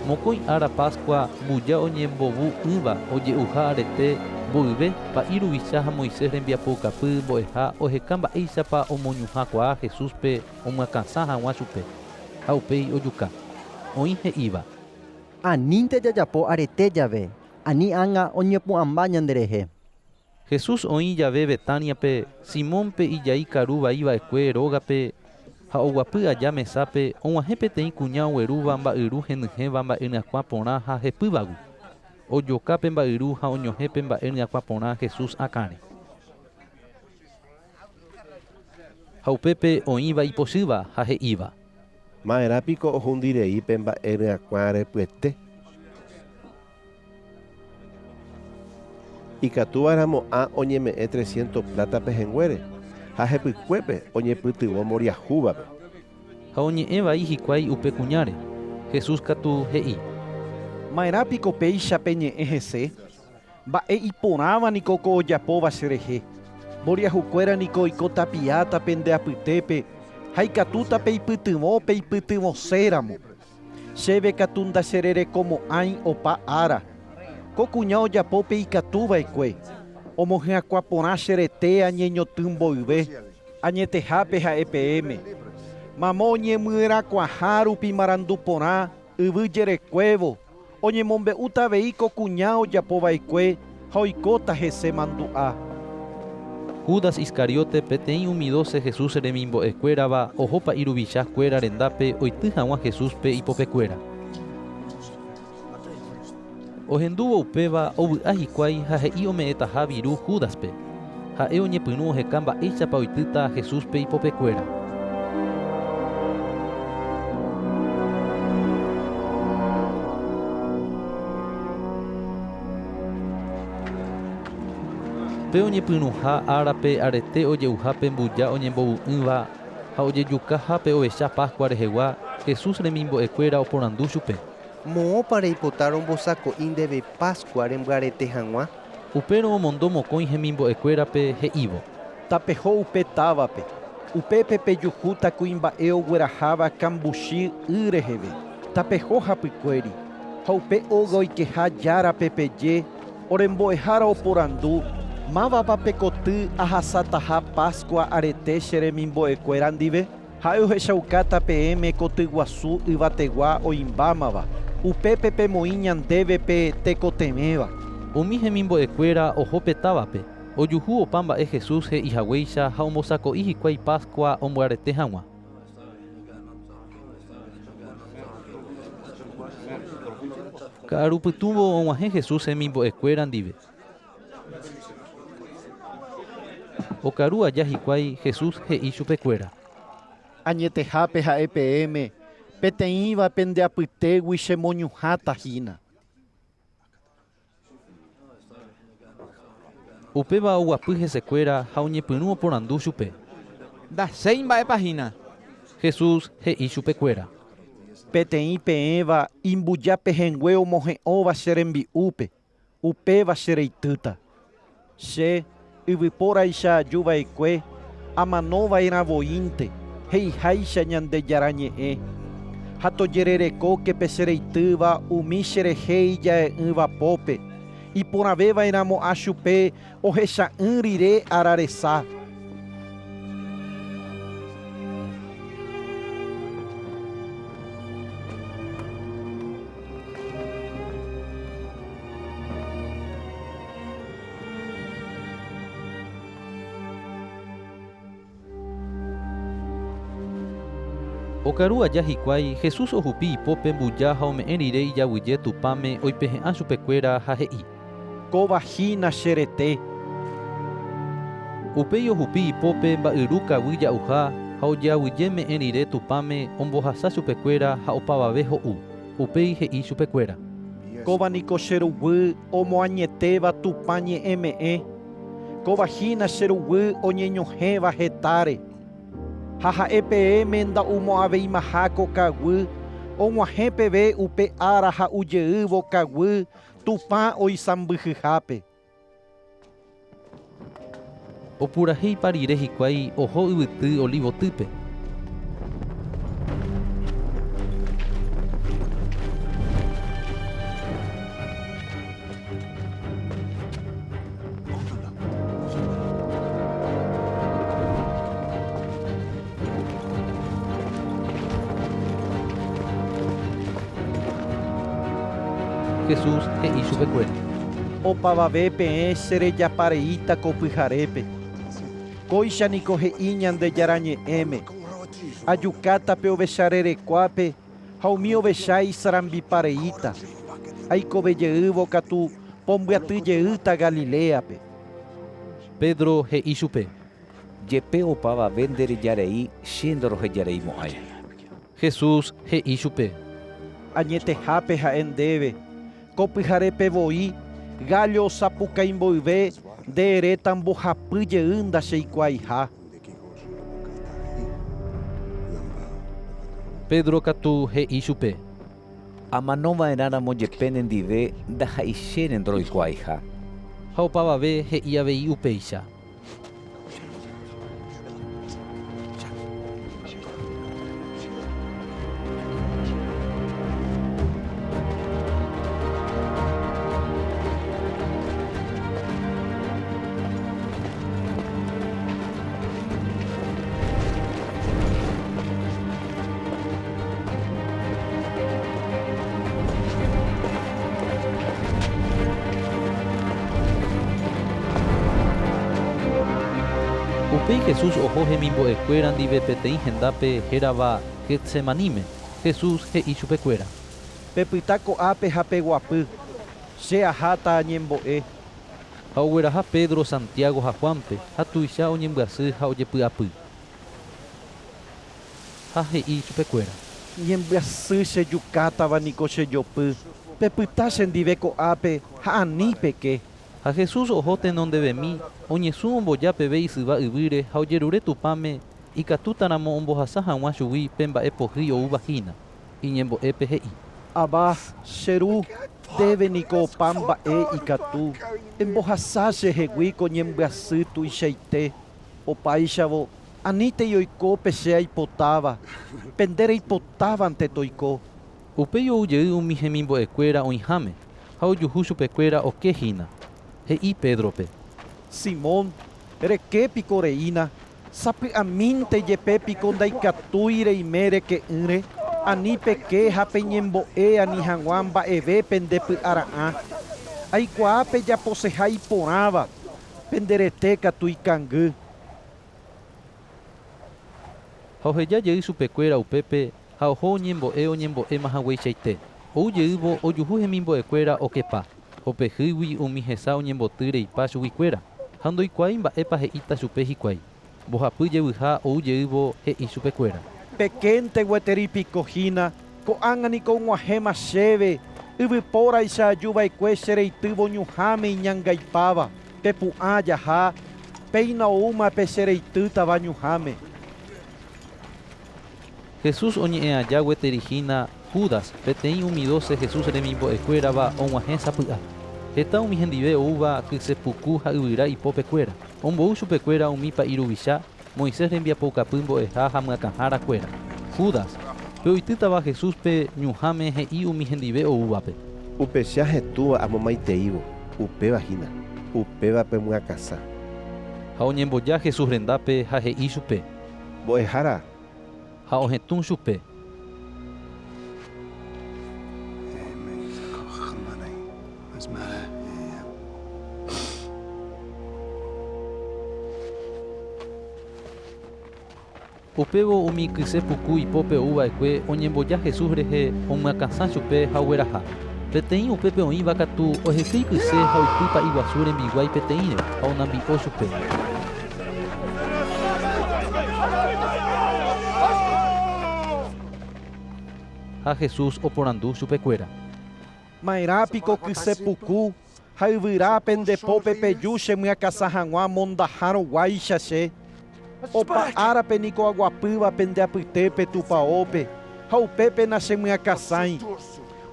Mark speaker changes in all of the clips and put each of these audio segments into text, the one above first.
Speaker 1: Mokõi ára Páskua mbuja oñembovu'ỹva oje'uha arete mboyve, pa'i ruvicha ha Moisés rembiapoukapy mbo'eha oheka mba'éichapa omoñuhãkuaa Jesúspe omyakãsã hag̃ua chupe, ha upéi ojuka. Oĩ he'íva.
Speaker 2: Anínte jajapo arete jave, ani ág̃a oñepu'ãmba ñanderehe.
Speaker 1: Jesús oĩ jave Betániape, Simón pe ijai karu vai va'ekue rógape, ha oguapy aja mesápe, og̃uahẽ peteĩ kuña oguerúva mba'yru henyhẽva mba'e ryakuã porã ha hepývagui. Ojoka pe mba'yru ha oñohẽ pe mba'e ryakuã porã Jesús akãre. Ha upépe oĩva ipochýva ha he'íva.
Speaker 3: Ma'erã piko ohundi rei pe mba'e ryakuã repyete? Ikatúvaramo'ã oñeme'ẽ trescientos pláta pehẽnguére, ha hepykuépe oñepytyvõ mboriahúvape.
Speaker 1: Ha oñe'ẽ vai hikuái upe kuñáre. Jesús katu he'i.
Speaker 4: Ma'erã piko péicha peñe'ẽ hese? Mba'e iporãva niko ko ojapóva cherehe. Mboriahukuéra niko oiko tapiáta pende apytépe ha ikatúta peipytyvõ peipytyvõséramo. Chéve katu ndachererekomo'ãi opa ára. Ko kuña ojapo pe ikatu va'ekue, omohyakuã porã che rete añeñotỹ mboyve. Añetehápe ha'e peẽme, mamo oñemyerakuãha rupi marandu porã yvy jerekuévo, oñemombe'úta avei ko kuña ojapo va'ekue ha oikóta hese mandu'a.
Speaker 1: Judas Iscariote, peteĩ umi dóse Jesús remimbo'e kuérava, oho pa'i ruvicha kuéra rendápe oity haguã Jesúspe ipope kuéra. Ohendúvo upéva, ovy'a hikuái ha he'i ome'ẽtaha viru Júdaspe. Ha'e oñepyrũ oheka mba'éichapa oitýta Jesúspe ipope kuéra. Pe oñepyrũha árape arete oje'uhápe mbuja oñembovu'ỹva ha ojejukahápe ovecha Páskua rehegua, Jesús remimbo'ekuéra oporandu chupe.
Speaker 5: Moõpa reipota rombosako'i ndéve Páskua rembyarete hag̃ua?
Speaker 1: Upérõ omondo mokõi hemimbo'ekuérape he'ívo.
Speaker 4: Tapeho upe távape, upépe pejuhúta kuimba'e ogueraháva kambuchi y reheve. Tapeho hapykuéri, ha upe óga oikeha járape peje, Ore mbo'ehára oporandu, Mávapa pe koty ahasataha Páskua arete che remimbo'ekuéra ndive? Ha'e ohechaukáta peẽme koty guasu yvategua oĩmbámava, upépe pemoĩ ñandéve pe tekotevẽva.
Speaker 1: Umi hemimbo'ekuéra oho pe távape, ojuhu opa mba'e Jesús he'i haguéicha ha ombosako'i hikuái Páskua ombyarete hag̃ua. Ka'aru pytũvo og̃uahẽ Jesús hemimbo'ekuéra ndive. Okaru aja hikuái, Jesús he'i chupekuéra.
Speaker 4: Añetehápe ha'e peẽme, peteĩva pende apytégui chemoñuhãta hína.
Speaker 1: Upéva oguapy hesekuéra ha oñepyrũ oporandu chupe.
Speaker 6: Ndachéi mba'épa hína.
Speaker 1: Jesús he'i chupekuéra.
Speaker 4: Peteĩ peẽva imbuja pehẽngue omohe'õva che rembi'úpe, upéva che reitýta. Che, yvypóraicha aju va'ekue, amano va'erã voínte, he'iháicha Ñandejára Ñe'ẽ. Ha tojererekóke pe che reitýva umi che rehe ija'e'ỹva pópe, iporãve va'erãmo'ã chupe ohecha'ỹ rire ára resa.
Speaker 1: Okaru aja hikuái, Jesús ohupi ipópe mbuja ha ome'ẽ rire ijaguyje Tupãme oipehe'ã chupekuéra ha he'i.
Speaker 4: Kóva hína che rete.
Speaker 1: Upéi ohupi ipópe mba'yru kaguy ja'uha ha ojeaguyje me'ẽ rire Tupãme ombohasa chupekuéra ha opavave ho'u. Upéi he'i chupekuéra.
Speaker 4: Kóva niko che ruguy omoañetéva Tupã ñe'ẽ me'ẽ. Kóva hína che ruguy oñeñohẽva hetáre. Ha ha'e peẽme nda'umo'ãveimaha ko kaguy, og̃uahẽ peve upe ára ha'u jeývo kaguy Tupã oisãmbyhyhápe.
Speaker 1: Opurahéipa rire hikuái oho yvyty Olivotýpe. Jesús he'i chupekuéra.
Speaker 4: Opavave peẽ che rejapa reíta ko pyharépe. Kóicha niko he'i Ñandejára Ñe'ẽme, Ajukáta pe ovecha rerekuápe ha umi ovecha isarambipa reíta. Aikove jeývo katu pombyaty jeýta Galiléape.
Speaker 1: Pedro he'i chupe.
Speaker 7: Jepe opavave nde reja rei, che ndorohejareimo'ãi.
Speaker 1: Jesús he'i chupe.
Speaker 4: Añetehápe ha'e ndéve, ko pyharépe voi, gállo osapukái mboyve nde eréta mbohapy jey ndacheikuaaiha.
Speaker 1: Pedro katu he'i chupe.
Speaker 7: Amano va'erã ramo jepe nendive ndaha'ichéne ndoroikuaaiha.
Speaker 1: Ha opavave he'i avei upéicha. Upéi Jesús oho hemimbo'ekuéra ndive peteĩ hendápe hérava Getsemaníme. Jesús he'i chupekuéra.
Speaker 4: Pepyta ko'ápe ha peguapy, che aháta añembo'e.
Speaker 1: Ha ogueraha Pedro, Santiago ha Juánpe, ha tuicha oñembyasy ha ojepy'apy. Ha he'i chupekuéra.
Speaker 4: Ñembyasy che jukátava niko che jopy, pepyta chendive ko'ápe ha ani peke.
Speaker 1: Ha Jesús oho tenondevemi, oñesũ omboja peve isyva yvýre ha ojerure Tupãme ikatútaramo ombohasa hag̃ua chugui pe mba'e pohýi oúva hína. Iñembo'épe he'i.
Speaker 4: Abba, che Ru, ndéve niko opa mba'e ikatu, embohasa che hegui ko ñembyasy tuichaite. Opáichavo, anítei oiko pe che aipotáva, pe nde reipotávante toiko.
Speaker 1: Upéi ou jey umi hemimbo'ekuéra oĩháme, ha ojuhu chupekuéra oke hína. He'i Pédrope.
Speaker 4: Simón, reke piko reína? Sapy'amínte jepe piko ndaikatúi reime reke'ỹre? Ani peke ha peñembo'e ani hag̃ua mba'eve pende py'ara'ã. Aikuaa pejaposeha iporãva, pende rete katu ikangy.
Speaker 1: Ha oheja jey chupekuéra upépe ha oho oñembo'e oñembo'éma hagueichaite. Ou jeývo ojuhu hemimbo'ekuéra okepa, hopehýigui umi hesa oñemboty reipa chuguikuéra, ha ndoikuaái mba'épa he'íta chupe hikuái. Mbohapy jevyha ou jeývo he'i chupekuéra.
Speaker 4: Pekénte gueteri piko hína, ko'ág̃a niko og̃uahẽma chéve, yvypóraicha aju va'ekue che reitývo ñuhãme iñangaipáva, pepu'ã jaha, péina oúma pe che reitýtava ñuhãme.
Speaker 1: Jesús oñe'ẽ aja gueteri hína, Judas, peteĩ umi dóse Jesús remimbo'ekuérava og̃uahẽ sapy'a. Heta umi hendive oúva kyse puku ha yvyra ipópekuéra. Ombou chupekuéra umi pa'i ruvicha, Moisés rembiapoukapy mbo'eha ha myakãhára kuéra. Judas, pe oitýtava Jesúspe ñuhãme he'i umi hendive oúvape.
Speaker 3: Upe che ahetũva amomaiteívo, upéva hína, upéva pemyakãsã.
Speaker 1: Ha oñemboja Jesús rendápe ha he'i chupe.
Speaker 3: Mbo'ehára!
Speaker 1: Ha ohetũ chupe. Upévo umi kyse puku ipópe ou va'ekue oñemboja Jesús rehe omyakãsã chupe ha ogueraha. Peteĩ upépe oĩva katu ohekýi kyse ha oity pa'i guasu rembiguái peteĩre ha onambi'o chupe. Ha Jesús oporandu chupekuéra.
Speaker 4: Ma'erã piko kyse puku ha yvyra pende pópe peju che myakãsã hag̃ua mondahárõ guáicha che? Opa árape niko aguapýva pende apytépe tupaópe, ha upépe nachemyakãsãi.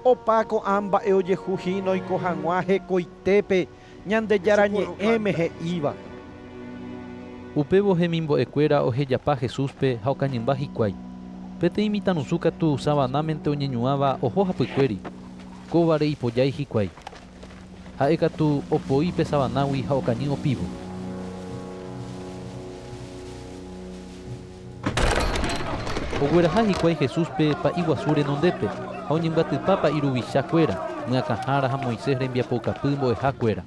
Speaker 4: Opa ko'ã mba'e ojehu hína oiko hag̃ua hekoitépe Ñandejára Ñe'ẽme he'íva.
Speaker 1: Upévo hemimbo'ekuéra ohejapa Jesúspe ha okañymba hikuái. Peteĩ mitãrusu katu savanámente oñeñuãva oho hapykuéri, kóvare ipojái hikuái. Ha'e katu opoi pe savanágui ha okañy opívo. Ogueraha hikuái Jesúspe pa'i guasu renondépe ha oñembyatypa pa'i ruvicha kuéra. myakãhára ha Moisés rembiapoukapy mbo'eha kuéra.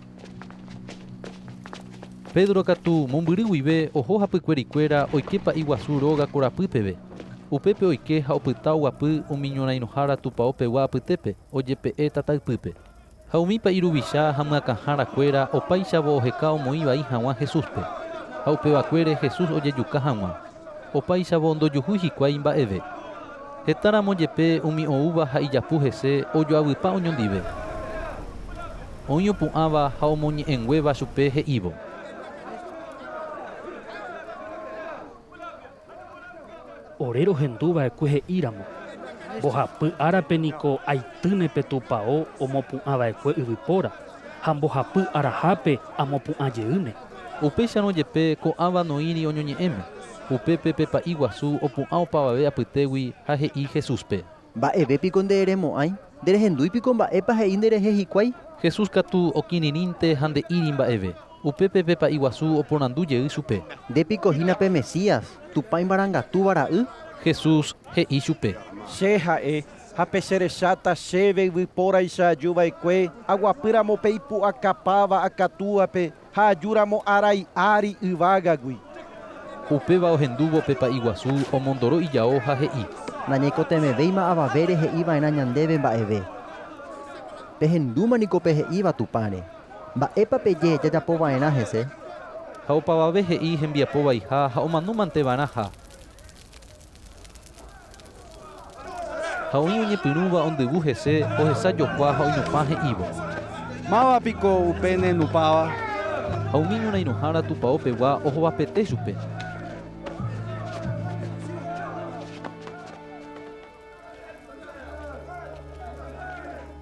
Speaker 1: Pedro katu mombyry guive oho hapykuerikuéra oike pa'i guasu róga korapy peve. Upépe oike ha opyta oguapy umi ñorairõhára tupao pegua apytépe ojepe'e tataypýpe. Ha umi pa'i ruvicha ha myakãhára kuéra opáichavo oheka omoĩ vai haguã Jesúspe. Ha upevakuére Jesús ojejuka haguã. Opáichavo ndojuhúi hikuái mba'eve. Heta ramo jepe umi oúva ha ijapu hese ojoavypa oñondive. Oĩ opu'ãva ha omoñe'ẽnguéva chupe he'ívo.
Speaker 8: Ore rohendu va'ekue he'i ramo, Mbohapy árape niko aitýne pe tupao omopu'ã va'ekue yvypóra, ha mbohapy arahápe amopu'ã jeýne.
Speaker 1: Upéicharõ jepe ko'ãva noĩri oñoñe'ẽme. Upépe pe pa'i guasu opu'ã opavave apytégui ha he'i Jesúspe.
Speaker 2: Mba'eve piko nde eremo'ãi? Nderehendúi piko mba'épa he'i nderehe hikuái?
Speaker 1: Jesús katu okirirĩnte ha nde'íri mba'eve. Upépe pe pa'i guasu oporandu jey chupe.
Speaker 2: Nde piko hína pe Mesías, Tupã Imarangatúva Ra'y?
Speaker 1: Jesús he'i chupe.
Speaker 4: Che ha'e, ha pecherecháta chéve yvypóraicha aju va'ekue, aguapy ramo pe ipu'akapáva akatúape ha aju ramo arai ári yvágagui.
Speaker 1: Upéva ohendúvo pe pa'i guasu omondoro ijao ha he'i.
Speaker 2: Nañaikotevẽvéima avavére he'i va'erã ñandéve mba'eve. Pehendúma niko pe he'íva Tupãre. Mba'épa peje jajapo va'erã hese?
Speaker 1: Ha opavave he'i hembiapo vaiha ha omano mante va'erãha. Ha oĩ oñepyrũva ondyvu hese ohesa jokua ha oinupã he'ívo.
Speaker 6: Máva piko upe ne nupãva?
Speaker 1: Ha umi ñorairõhára tupao pegua ohovapete chupe.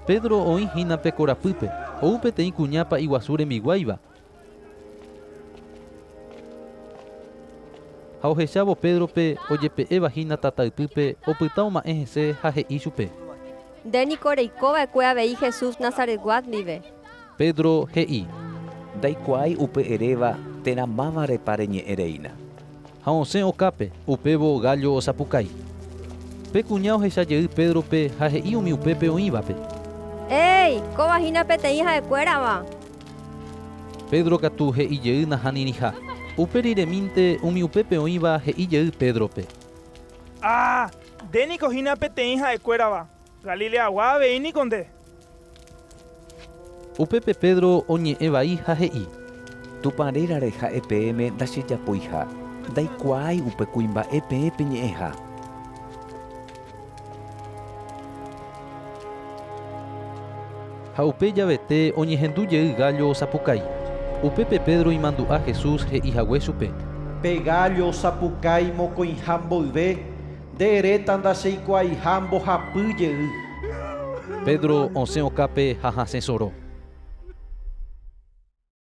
Speaker 1: Pedro oĩ hína pe korapýpe, ou peteĩ kuña pa'i guasu rembiguáiva. Ha ohechávo Pédrope ojepe'éva hína tata ypýpe, opyta oma'ẽ hese ha he'i chupe.
Speaker 9: Nde niko reiko va'ekue avei Jesús Nazaretgua ndive.
Speaker 1: Pedro he'i.
Speaker 7: Ndaikuaái upe eréva térã mávarepa reñe'ẽ reína.
Speaker 1: Ha osẽ okápe, upévo gállo osapukái. Pe kuña ohecha jey Pédrope ha he'i umi upépe oĩvape.
Speaker 9: Éi, kóva hína peteĩ ha'ekuérava.
Speaker 1: Pedro katu he'i jey nahaniriha. Upe riremínte umi upépe oĩva he'i jey Pédrope.
Speaker 10: Ah, nde niko hína peteĩ ha'ekuérava, Galileagua avei niko nde.
Speaker 1: Upépe Pedro oñe'ẽ vai ha he'i.
Speaker 7: Tupã rérare ha'e peẽme ndachejapoiha, ndaikuaái upe kuimba'e peẽ peñe'ẽha.
Speaker 1: Ha upe javete oñehendu jey gállo osapukái. Upépe Pedro imandu'a Jesús he'i hague chupe.
Speaker 4: Pe gállo osapukái mokõiha mboyve, nde eréta ndacheikuaaiha mbohapy jey.
Speaker 1: Pedro osẽ okápe ha hasẽ soro.